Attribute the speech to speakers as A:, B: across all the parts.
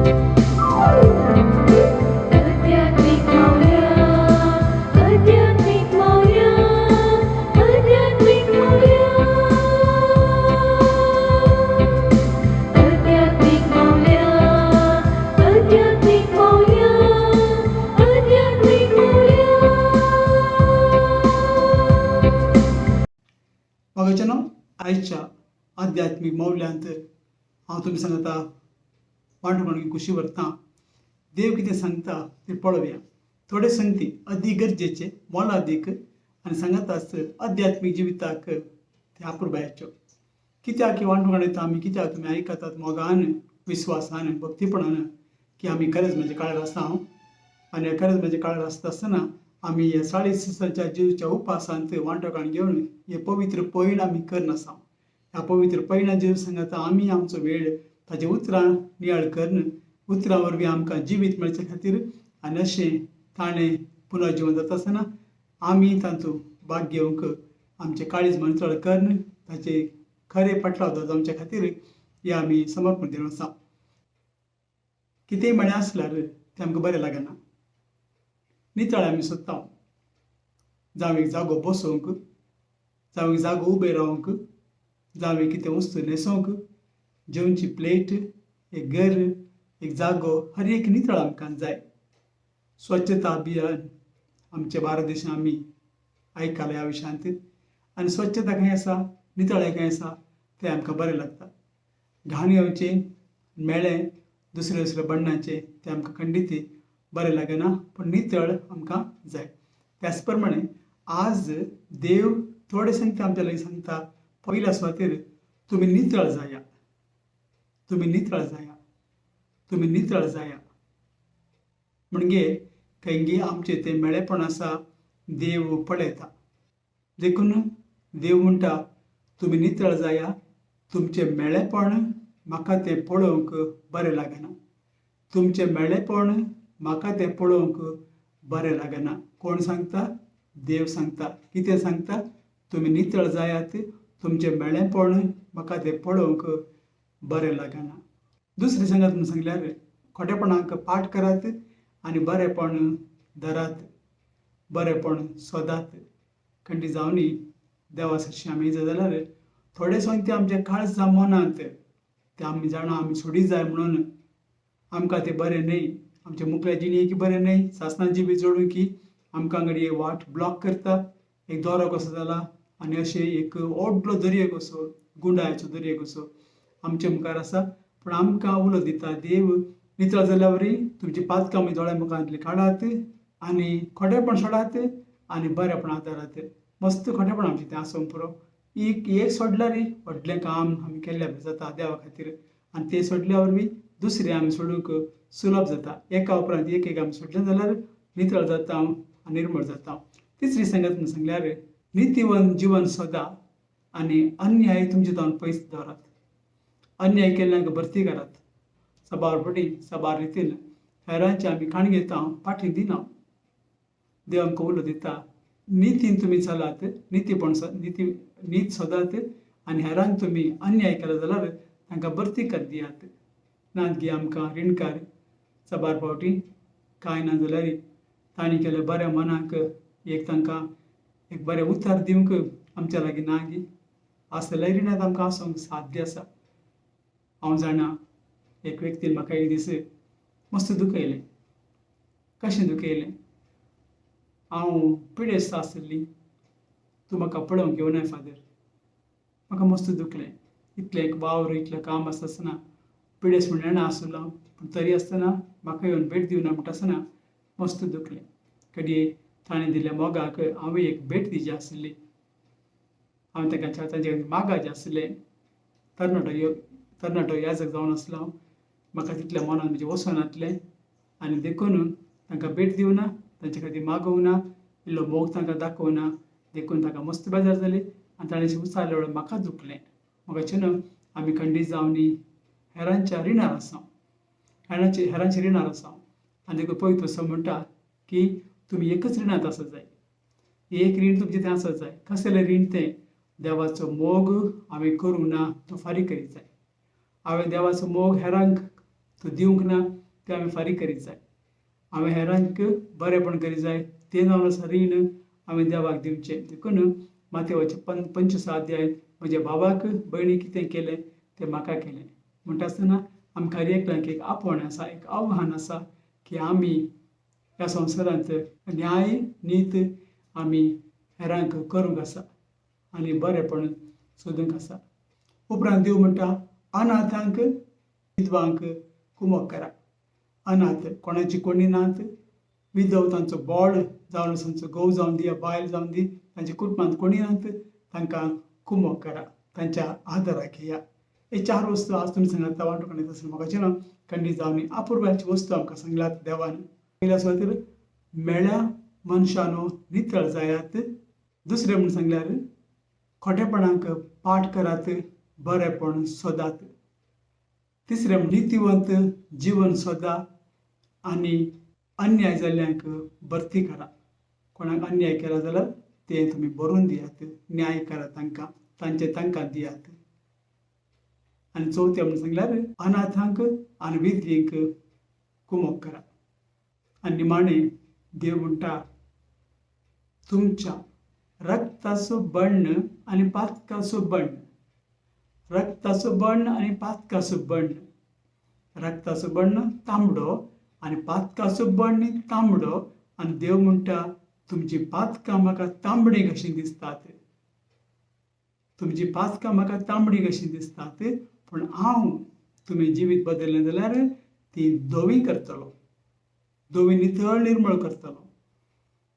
A: आध्यात्मिक मौल्या, आध्यात्मिक मौल्या, आध्यात्मिक मौल्या, आध्यात्मिक मौल्या, आध्यात्मिक मौल्या, आध्यात्मिक मौल्या.
B: मोगाचें आयच्या आध्यात्मीक मौल्यांत हांव तुमी सांगता वांटपण खुशी व्हरता. देव कितें सांगता तें पळोवया. थोडे संगती अदी गरजेचे, मोलादीक आनी सांगताच अध्यात्मीक जिविताक ते अपुरबायेच्यो. कित्याक की वांटपण येता आमी, कित्याक तुमी आयकतात मोगान, विस्वासान, भक्तीपणान की आमी खरेंच म्हजे काळार आसा हांव. आनी खरेंच म्हजे काळार आसता आसतना आमी ह्या 40 दिसांच्या जेजूच्या उपासांत वांटोकाण घेवन हे पवित्र पयण आमी करनासा. ह्या पवित्र पयणा जेजू सांगता आमी आमचो वेळ ताजे उतरां नियाळ करून उतरां वरवीं आमकां जिवीत मेळचे खातीर आनी अशें ताणें पुनर्जिवन जाता आसतना आमी तातूंत भाग घेवंक आमचें काळीज मंत्रळ करून ताचे खरे पाटलाव जावच्या खातीर हे आमी समर्पण दिवन आसा. कितेंय म्हळें आसल्यार तें आमकां बरें लागना. नितळ आमी सोदता. जावं एक जागो बसोवंक, जावं एक जागो उबें रावंक, जावं एक कितें वस्तू न्हेसोवंक, जेवची प्लेट, एक घर, एक जागो, हर एक नितळ आमकां जाय. स्वच्छता अभियान आमच्या भारत देशांत आमी आयकलां ह्या विशयांत. आनी स्वच्छता खंय आसा, नितळाय खंय आसा तें आमकां बरें लागता. घाण येवचें, म्हेळें, दुसऱ्या दुसऱ्या बण्णाचें तें आमकां खंडीत बरें लागना, पूण नितळ आमकां जाय. त्याच प्रमाणे आज देव थोडे सांगता, आमच्या लागीं सांगता, पयल्या सुवातेर तुमी नितळ जाया, तुमी नितळ जाया, तुमी नितळ जाया. म्हणजे खंयगी आमचें तें मेळेपण आसा देव पळयता. देखून देव म्हणटा तुमी नितळ जाया, तुमचें मेळेपण म्हाका तें पळोवंक बरें लागना. तुमचें मेळेपण म्हाका तें पळोवंक बरें लागना. कोण सांगता? देव सांगता. कितें सांगता? तुमी नितळ जायात, तुमचें मेळेपण म्हाका तें पळोवंक बरें लागना. दुसरें सांगात म्हूण सांगल्यार खोटेपणाक पाठ करात आनी बरेंपण धरात, बरेंपण सोदात. खंडी जावनी देवा सरशी आमी जाल्यार थोडे सोंते आमच्या काळजा मनांत ते आमी जाणा आमी सोडी जाय म्हणून आमकां तें बरें न्हय, आमच्या मुकल्या जिणेक बरें न्हय, सासणाची बी जोडून की आमकां घडये वाट ब्लॉक करता. एक दोरो कसो जाला आनी अशें एक व्हडलो दर्यो कसो, गुंडायचो दर्यो कसो आमच्या मुखार आसा. पूण आमकां उलो दिता देव, नितळ जाल्या वरी तुमची पातकां आमी दोळ्या मुखांतली काडात आनी खोटेपण सोडात आनी बरेंपण आदारात. मस्त खोटेपण आमचें तें आसूंक पुरो. एक एक सोडल्यार व्हडलें काम आमी केल्ल्या जाता देवा खातीर. आनी तें सोडल्या वरवीं दुसरें आमी सोडूंक सुलभ जाता. एका उपरांत एक एक आमी सोडलें जाल्यार नितळ जाता आनी निर्मळ जाता. तिसरी सांगत म्हूण सांगल्यार नितीवन जिवन सोदा आनी अन्याय तुमचे जावन पयस दवरात. अन्याय केल्ल्यांक भरती करात. सबार पटी सबार रितीन हेरांचे आमी काण घेता, पाठी दिना. देव आमकां उलो दिता नितीन तुमी चलात, नितीपण निती नीत सोदात आनी हेरांक तुमी अन्याय केलो जाल्यार तांकां भरती कर दियात. नात आमकां रिणकार सबार फावटी कांय ना जाल्यार तांणी केलें बऱ्या मनाक एक तांकां एक बरें उतर दिवंक आमच्या लागीं ना गी आसलें रिणांत आमकां आसूंक साध्य आसा. हांव जाणा एक व्यक्तीन म्हाका एक दीस मस्त दुखयलें. कशें दुखयलें? हांव पिडेस्त आसली, तूं म्हाका पळोवंक येवनाय फादर. म्हाका मस्त दुखलें. इतलें एक वावर, इतलें काम आसता आसतना पिडेस्त म्हण जाणा आसलो, पूण तरी आसतना म्हाका येवन भेट दिवना म्हणटा आसतना मस्त दुखलें. घडये ताणें दिल्ल्या मोगाक हांवें एक भेट दिवची आसली. हांवें ताका तांचे खातीर मागाचें आसलें. तरणाटो तरणाटो याजक जावन आसलो, म्हाका तितल्या मनान म्हजें वचनातलें आनी देखून तांकां भेट दिवना, तांचे खातीर मागोवना, इल्लो मोग तांकां दाखोवना. देखून तांकां मस्त बेजार जाली आनी ताणें उचारल्या वेळार म्हाका दुखलें. म्हाका न्हू आमी खंडीत जावनी हेरांच्या रिणार आसा, हेरांच्या रिणार आसा. आनी देखून पवित्र असो म्हणटा की तुमी एकच रिणांत आसत जाय, एक रीण तुमचें तें आसत जाय. कसलें रीण तें? देवाचो मोग हांवें करूंक ना तो फारीक करीत जाय. हांवें देवाचो मोग हेरांक तो दिवंक ना तें आमी फारीक करीत जाय. हांवें हेरांक बरेंपण करीत जाय तें जावन आसा रीण हांवें देवाक दिवचें. देखून मातेवाचें 25 अध्याय म्हज्या भावाक भयणी कितें केलें तें म्हाका केलें म्हणटा आसतना आमकां एकल्यांक एक आपोवणें आसा, एक आव्हान आसा की आमी ह्या संवसारांत न्याय नीत आमी हेरांक करूंक आसा आनी बरेंपण सोदूंक आसा. उपरांत देव म्हणटा अनाथांक विधवांक कुमक करा. अनाथ कोणाची कोणी नात, विधव तांचो बोळ जावन तांचो घोव जावन दी या बायल जावन दी, तांच्या कुटुंबांत कोणी नात, तांकां कुमक करा, तांच्या आदाराक येया. हे 4 वस्तू आज तुमी सांगात वांटूंक येता आसतना म्हाका जेन्ना खंडीत जावन अपुरबायेची वस्तू आमकां सांगल्यात देवान. पयल्या सुवातेर मेळ्या मनशानो नितळ जायात. दुसरें म्हूण सांगल्यार खोटेपणाक पाठ करात, बरेंपण सोदात. तिसरें नितीवंत जिवन सोदा आनी अन्याय जाल्ल्यांक भरती करा. कोणाक अन्याय केला जाल्यार तें तुमी बरोवन दियात, न्याय करा तांकां, तांचे तांकां दियात. आनी चवथें म्हूण सांगल्यार अनाथांक आनी विधवींक कुमक करा. आनी निमाणें देव म्हणटा तुमच्या रक्ताचो बण्ण आनी पातकाचो बण्ण, रक्ताचो बण्ण आनी पातकाचो बण्ण, रक्ताचो बण्ण तांबडो आनी पातकाचो बण्ण तांबडो. आनी देव म्हणटा तुमची पातकां म्हाका तांबडी कशीं दिसतात, तुमची पातकां म्हाका तांबडी कशीं दिसतात, पूण हांव तुमी जिवीत बदललें जाल्यार ती धवी करतलो, धवी नितळ निर्मळ करतलो.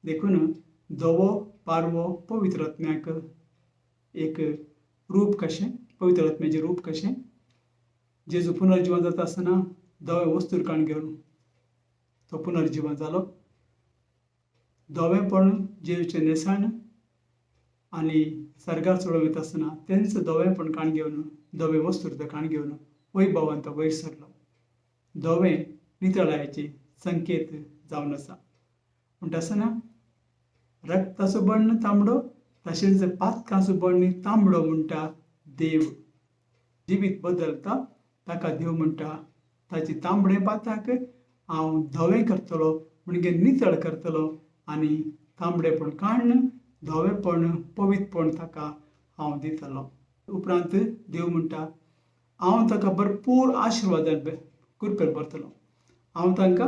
B: देखून धवो पारवो पवित्र आत्म्याक एक रूप कशें, पवित्र आत्म्याचें रूप कशें. जेजू पुनर्जिवन जाता आसतना धवें वस्तूर काण घेवन तो पुनर्जिवन जालो. धवेंपण जेजूचें न्हेसण आनी सर्गार चडोवन वयता आसतना तेंच धवेंपण काण घेवन, धवें वस्तूर तो काण घेवन वैभवान तो वयर सरलो. धवें नितळायेचे संकेत जावन आसा. म्हणटा आसतना रक्ताचो बण्ण तांबडो तशेंच पातकाचो बण्ण तांबडो म्हणटा देव. जिवीत बदलता ताका देव म्हणटा ताची तांबडे पाताक हांव धवें करतलो, म्हणजे नितळ करतलो आनी तांबडेपण काडून धवेपण पवित्रपण ताका हांव दितलो. उपरांत देव म्हणटा हांव ताका भरपूर आशिर्वादान कृपेन भरतलो, हांव तांकां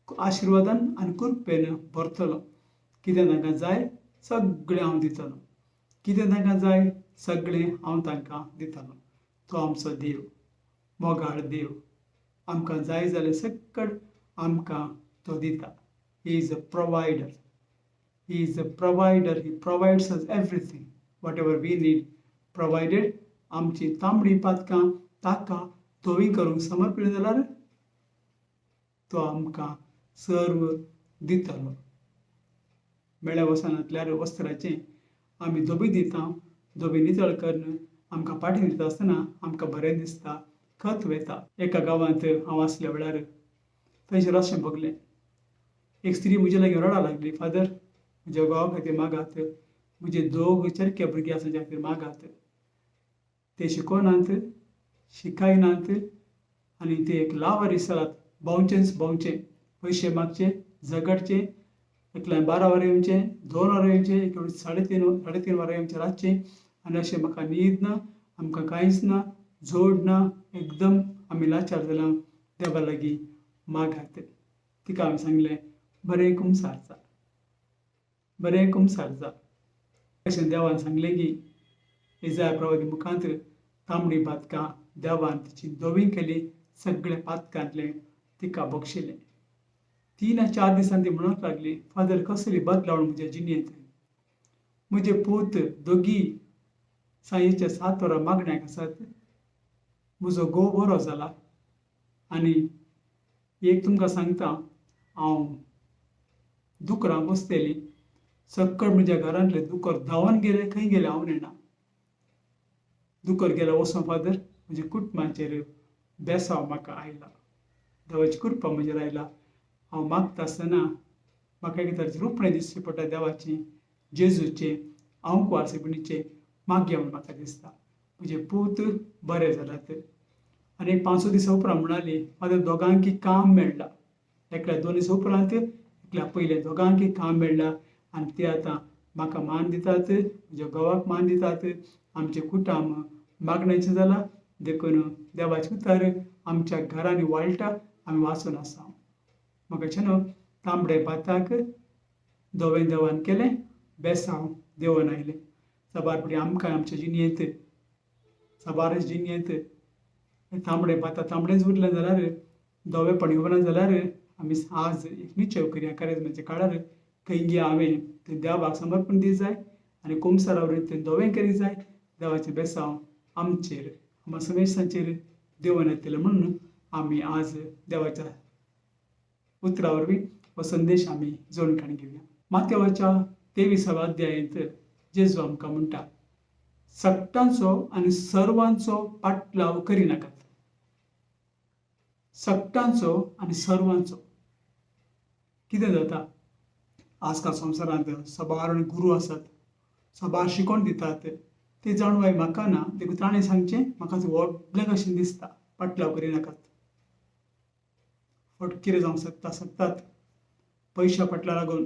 B: आशिर्वादान आनी कृपेन भरतलो. कितें तांकां जाय सगळें हांव दितलो, कितें तांकां जाय सगळें हांव तांकां दितलो. तो आमचो देव, मोगाळ देव, आमकां जाय जाल्यार सगळें आमकां तो दिता. He is a provider. He is a provider. He provides us everything, whatever we need, provided आमची तांबडी पातकां ताका धवी करूंक समर्पण जाल्यार तो आमकां सर्व दितलो. मेळ्या वसनांतल्या वस्त्राचें आमी धबी दिता, धबी नितळ करून आमकां पाटी दिता आसतना आमकां बरें दिसता, खत वता. एका गांवांत हांव आसल्या वेळार थंयसर अशें भोगलें. एक स्त्री म्हजे लागीं रडा लागली, फादर म्हज्या घोवा खातीर मागात, म्हजे दोग चरके भुरगे आसा तांच्या खातीर मागात, ते शिकोनात शिकायनात आनी ते एक लावारीस जालात, भोंवचेंच भोंवचें, पयशे मागचे, झगडचे, एकल्यान 12 वरां येवचें, 2 वरां येवचें, एक 3.5 वरां येवचें रातचें, आनी अशें म्हाका न्हीद ना, आमकां कांयच ना, जोड ना, एकदम आमी लाचार जाल्या, देवा लागीं मागात. तिका हांवें सांगलें बरें कुमसार जा, बरें कुमसार जा. अशें देवान सांगलें की इजाय प्रवादी मुखांत तांबडी पातकां देवान तिची धवी केली, सगळे पातकांतलें तिका बक्षिलें. 3 आ 4 दिसांनी ती म्हणत लागली, फादर कसली बदलावण म्हज्या जिणेंत, म्हजे पूत दोगी सांजेच्या 7 वरां मागण्याक आसात, म्हजो घोव बरो जाला आनी एक तुमकां सांगता हांव दुकरां पोसतली, सक्कड म्हज्या घरांतले दुकर धांवन गेले, खंय गेले हांव नेणा, दुकर गेले वचों फादर म्हज्या कुटुंबाचेर बेसांव म्हाका आयला, देवाची कृपा म्हजेर आयला. हांव मागता आसतना म्हाका एक तरेचें रुपणें दिसचें पडटा देवाचें, जेजूचें, हांव कुवारसेपणीचें मागया म्हूण म्हाका दिसता. म्हजे पूत बरे जाल्यात. आनी एक 5 दिसां उपरांत म्हणाली फादर दोगांकी काम मेळ्ळां. एकल्या 2 दिसां उपरांत, एकल्या पयलें, दोगांकी काम मेळ्ळां आनी ते आतां म्हाका मान दितात, म्हज्या घोवाक मान दितात. आमचें कुटाम मागण्याचें जालां देखून देवाचें उतर आमच्या घरांनी वाळटा, आमी वाचून आसा. म्हाका न्हू तांबडे भाताक धवें देवान केलें, बेसांव देवन आयलें. साबार फुडें आमकां आमच्या जिणेंत साबार जिणेंत तांबडे भाता तांबडेंच उरलें जाल्यार, धवेपण येवना जाल्यार आमी आज एक निश्चय करया करेज्माच्या काळार खंय हांवें तें देवाक समर्पण दी जाय आनी कुमसारा वरवीं तें धवें करी जाय. देवाचें बेसांव आमचेर आमच्या समेस्तांचेर देवन येतलें म्हणून आमी आज देवाच्या उतरा वरवीं हो संदेश आमी जोडून काडून घेवया. मातेवाच्या 23व्या अध्यायेंत जेजू आमकां म्हणटा, सगटांचो आनी सर्वांचो पाटलाव करिनाकात. सगटांचो आनी सर्वांचो. कितें जाता आजकाल संवसारांत साबार गुरू आसात, साबार शिकोवन दितात, ते जाणवाय म्हाका ना देखून ताणें सांगचें म्हाका व्हडलें कशें दिसता. पाटलाव करिनाकात. फट कितें जावंक शकता शकतात पयशा फाटल्या लागून,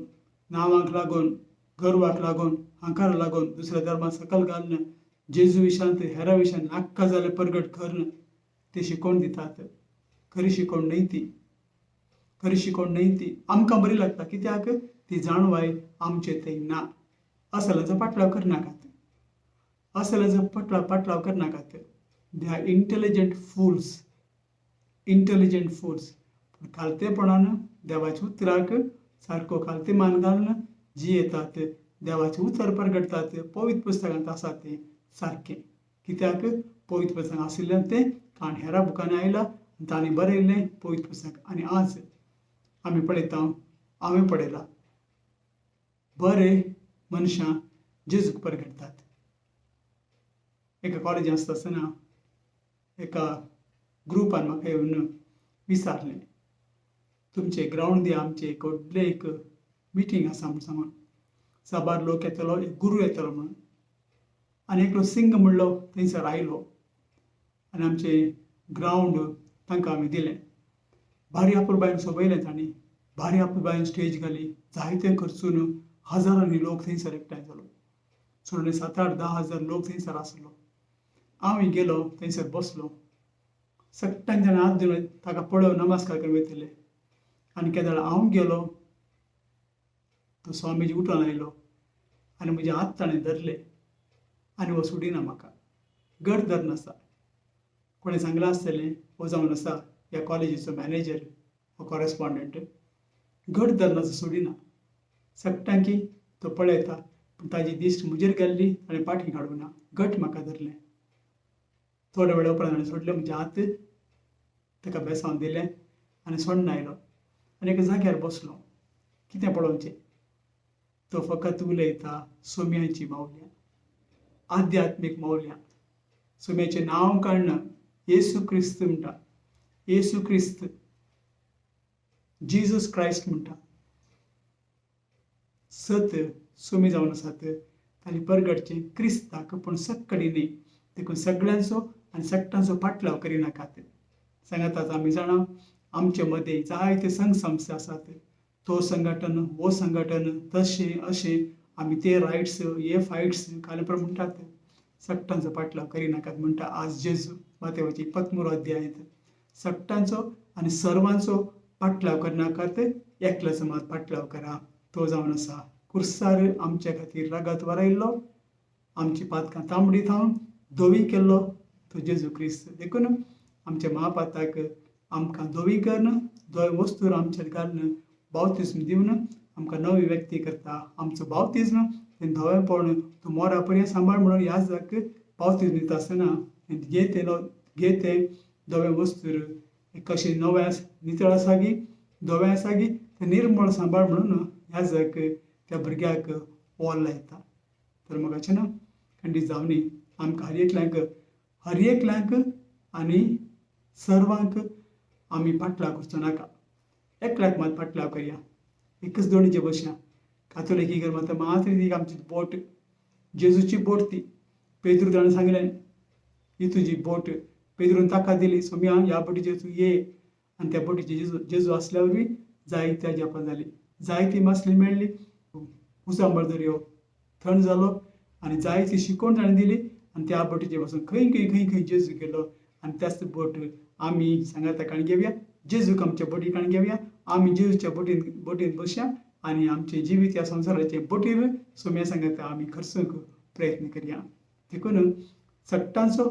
B: नांवांक लागून, गर्वाक लागून, हांकारा लागून दुसऱ्या धर्मा सकल घालून जेजू विशांत हेरा विशांत नाक्का जालें परगट करून ते शिकोवन दितात. खरी शिकोवण न्हय ती, खरी शिकोवण न्हय ती. आमकां बरी लागता कित्याक ती जाणवाय आमचे थंय ना. असल्याचो पाटलाव करनाकात, असल्याचो पाटलाव करनाकात. They are intelligent fools, intelligent fools. पूण खालतेपणान देवाच्या उतराक सारको खालते मान घालून जियेतात, देवाचें उतर परगटतात, पवित्र पुस्तकांत आसा तें सारकें. कित्याक पवित्र पुस्तक आशिल्ल्यान तें कारण हेरा बुकांनी आयलां आनी तांणी बरयल्लें पवित्र पुस्तक. आनी आज आमी पळयता, हांवें पळयलां बरे मनशां जेजूक परगटतात. एका कॉलेजांत आसता आसतना एका ग्रुपान म्हाका येवन विचारलें, तुमचे ग्रावंड दी आमचें एक व्हडलें एक मिटींग आसा म्हूण सांगून, साबार लोक येतलो, एक गुरू येतलो म्हणून. आनी एकलो सिंग म्हणलो थंयसर आयलो आनी आमचें ग्रावंड तांकां आमी दिलें. भारी आपुलबायन सोबयलें तांणी, भारी आपुलबायन स्टेज घाली, जायते खर्चून हजारांनी लोक थंयसर एकठांय जालो. चड 7, 8, 10 हजार लोक थंयसर आसलो. हांव गेलो थंयसर बसलो. सगळ्यां जाणां हात दिवन ताका पळोवन नमस्कार करून वयतले. आनी केदळ हांव गेलो तो स्वामीजी उठून आयलो आनी म्हजे हात ताणें धरले आनी हो सोडिना म्हाका, गट धरनासा. कोणें सांगलां आसतलें हो जावन आसा ह्या कॉलेजीचो मॅनेजर हो कॉरेस्पॉन्डंट, घट धरनासा सोडिना. सगटांकी तो पळयता पूण ताजी दिश्ट म्हजेर गेल्ली, ताणें पाठी काडूंक ना, घट म्हाका धरलें. थोड्या वेळा उपरांत ताणें सोडलें म्हजे हात, ताका बेसांव दिलें आनी सोडून आयलो आनी एका जाग्यार बसलो. कितें पळोवचें, तो फकत उलयता सोम्याची मावल्या, आध्यात्मीक मावल्या. सोम्याचें नांव काडना, येसू क्रिस्त म्हणटा, येसू क्रिस्त, जीजस क्रायस्ट म्हणटा. सत सोमी जावन आसात तांणी परगटचें क्रिस्ताक, पूण सक्कडी न्ही. देखून सगळ्यांचो आनी सगटांचो पाटलाव करिनाकात. सांगाताच आमी जाणा आमचे मदें जायते संघ संस्था आसात, तो संघटन हो संघटन, तशें अशें, आमी ते रायट्स हे फायट्स कालें म्हणटात. सगटांचो पाटलाव करिनाकात म्हणटा आज जेजू मातेवाची 23 अध्यायांत. सगटांचो आनी सर्वांचो पाटलाव करनाकात, एकल्याचो मात पाटलाव करा. तो जावन आसा कुर्सार आमच्या खातीर रगत वरायल्लो, आमची पातकां तांबडी थावन धवी केल्लो तो जेजू क्रिस्त. देखून आमच्या महापाताक आमकां धवी करून, धवे वस्तूर आमचेर घालून बावतिज्म दिवन आमकां नवी व्यक्ती करता. आमचो बावतिज्म तें धवेपण तो मोरा पर्यंत सांबाळ म्हणून ह्या जाक बावतिज्म दिता आसतना घे तें घे तें धवें वस्तूर कशें नवें नितळ आसा गी धवें आसा गी तें निर्मळ सांबाळ म्हणून ह्या जाक त्या भुरग्याक वॉल लायता. तर म्हाका ना खंडीत जावनी आमकां हर एकल्यांक आनी सर्वांक आमी पाटलाव करचो नाका. एकल्याक मात पाटलाव करया, एकच दोणीचे बसया. कातोलिकी घर मात मात्र ती आमची बोट, जेजूची बोट ती. पेद्रू ताणें सांगलें, ही तुजी बोट पेद्रून ताका दिली, सोम्या ह्या बोटीचेर तूं ये. आनी त्या बोटीचेर जेजू आसल्या वरवीं जायत्या जपां जाली, जायती मासली मेळ्ळी, उचांबळ दर्यो थंड जालो आनी जायती शिकवण ताणें दिली. आनी त्या बोटीचेर वचून खंय खंय खंय खंय जेजू गेलो. आनी त्याच बोट आमी सांगाता काणी घेवया, जेजूक आमच्या बोटी काणी घेवया, आमी जेजूच्या बोटीन बसया आनी आमचें जिवीत ह्या संवसाराचे बोटीर सोम्या सांगाता आमी खर्चूंक प्रयत्न करया. देखून चट्टांचो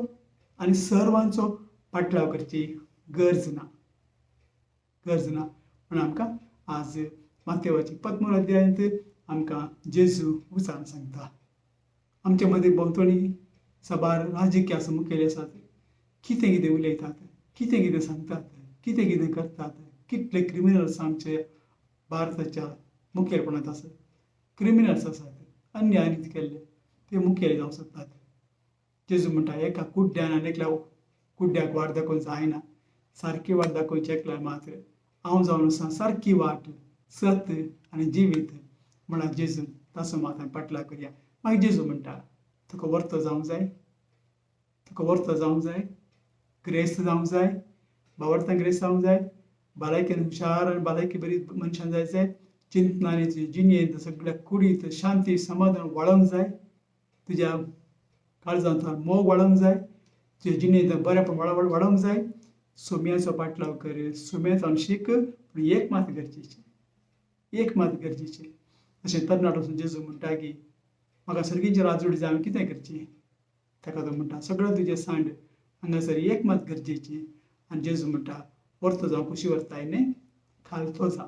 B: आनी सर्वांचो पाटलाव करची गरज ना, गरज ना. पूण आमकां आज मातेवाची पद्मूर अध्यायांत आमकां जेजू उचान सांगता. आमच्या मदीं भोंवतणी साबार राजकीय आसा, मुखेली आसात, कितें कितें उलयतात, कितें कितें सांगतात, कितें कितें करतात. कितले क्रिमिनल्स आमचे भारताच्या मुखेलपणांत आसात, क्रिमिनल्स आसात, अन्याय केल्ले ते मुखेल जावंक शकतात. जेजू म्हणटा एका कुड्ड्यान आनी एकल्या कुड्ड्याक वाट दाखोवंक जायना, सारकी वाट दाखोवची एकल्या मात्र. हांव जावन आसा सारकी वाट, सत आनी जिवीत म्हणा जेजू. ताचो मात आमी पाटलाव करया. मागीर जेजू म्हणटा तुका वर्तो जावंक जाय, तुका वर्तो जावंक जाय, ग्रेस्त जावंक जाय, भावार्थान ग्रेस्त जावंक जाय, भलायकेन हुशार आनी भलायकी बरी मनशान जाय जाय, चिंतनांनी तुज्या जिणेंत सगळ्या कुडींत शांती समाधान वाडोवंक जाय, तुज्या काळजांत मोग वाडोवंक जाय, तुज्या जिणेंत बरेंपण वाडोवंक जाय. सोम्याचो पाटलाव कर, सोम्याचो शीक, पूण एक मात गरजेचें, एक मात गरजेचें. अशें तरणाटो जेजू म्हणटा की म्हाका सर्गींची राजवट जाय, हांवें कितें करचें? ताका तो म्हणटा सगळें तुजें सांड, हांगासर एक मात गरजेचें. आनी जेजू म्हणटा व्हरतो जावं कुशी व्हरताय न्ही, खालतो जा,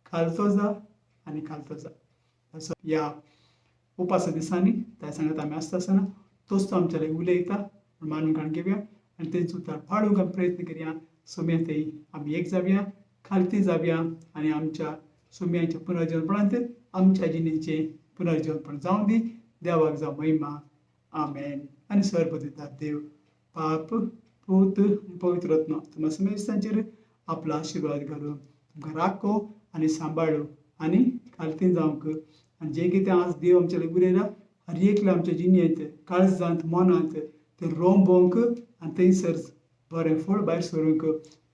B: खालतो जा आनी खालतो जा. असो ह्या उपासा दिसांनी त्या सांगात आमी आसता आसतना तोच तो आमच्या लागीं उलयता म्हूण मानून काडून घेवया आनी तेंचो उतार पाळूंक आमी प्रयत्न करया. सोम्या थंय आमी एक जावया, खालती जावया आनी आमच्या सोम्याच्या पुनर्जीवनपणांत आमच्या जिणेचें पुनर्जीवनपण जावं दी. देवाक जावं महिमा. आमेन. आनी सर्वदिता देव पाप पूत पवित्र आत्मा तुमकां समेस्तांचेर आपलो आशिर्वाद घालून तुमकां राखो आनी सांबाळू आनी खालती जावंक. आनी जें कितें आज देव आमच्या लागीं उलयला हर एकल्या आमच्या जिणेंत काळजांत मनांत तें रोंबोवंक आनी थंयसर बरें फळ भायर सरूंक,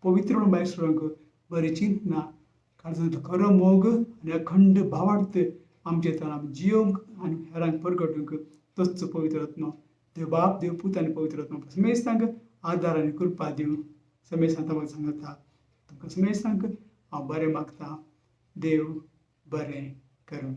B: पवित्र भायर सरूंक, बरें चिंतना, काळजांत खरो मोग आनी अखंड भावार्थ आमचे तर आमी जियोवंक आनी हेरांक परगटूंक तोच पवित्र आत्मा देव बाप देव पूत आनी पवित्र आत्मा समेस्तांक आदार आनी कृपा दिवं. समेस्तांक म्हाका सांगता तुमकां समेस्तांक हांव बरें मागता. देव बरें करूं.